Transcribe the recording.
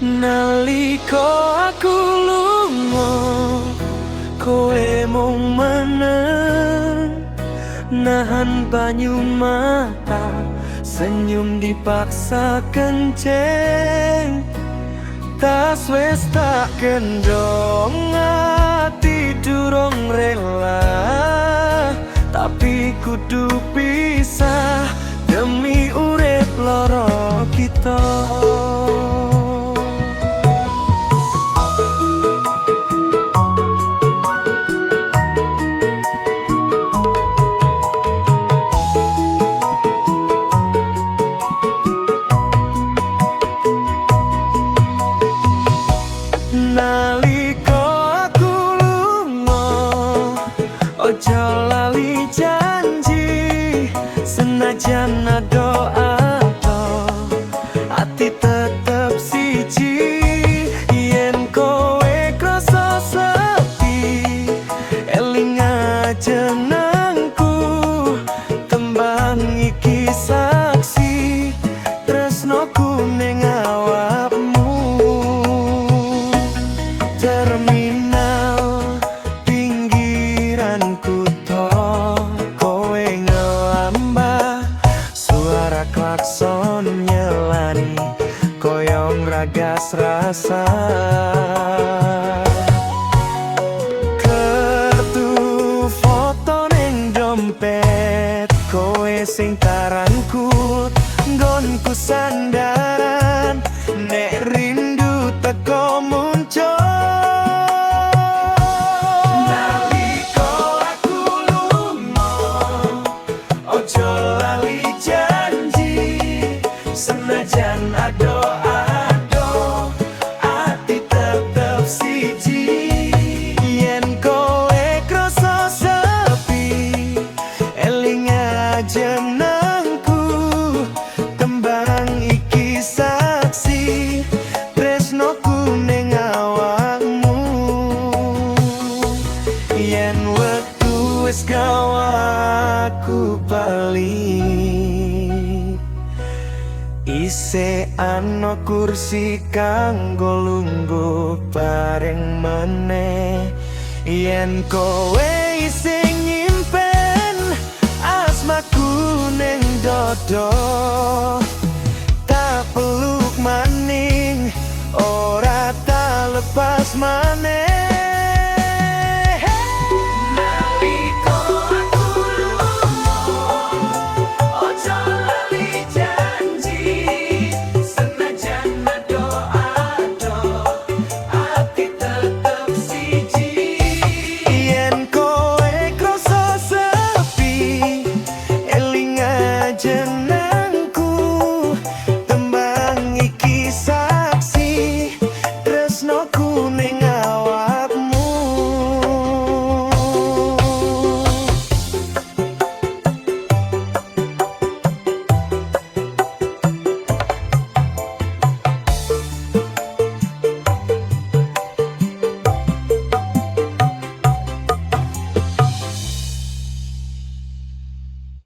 Nalika aku lunga, kowe mung meneng, nahan banyu mata, senyum dipaksa kenceng. Tas wis tak gendong, ati durung rela, tapi kudu pisah demi urip loro kita. Nalika aku lunga, ojo lali janji. Senajan adoh-adoh, ati tetep siji. Yen kowe krasa sepi, elinga jenengku. Tembang iki saksi tresnoku ning awakmu. Terminal pinggiran kutha, kowe ngelambah, suara klakson nyelani koyo ngragas rasa. Kertu foto ning dompet, kowe sing tak rangkul, nggonku sandaran nek rindu teko muncul. Nalika aku lunga, ojo lali janji. Senajan adoh-adoh, ati tetep siji. Yen kowe krasa sepi, elinga jenengku. Tembang iki saksi tresnoku ning awakmu. Yen wektu wis gawa aku bali, isih ana kursi kanggo lungguh bareng meneh. Yen kowe isih nyimpen asmaku ning dodo, tak peluk maning, ora tak lepas maneh.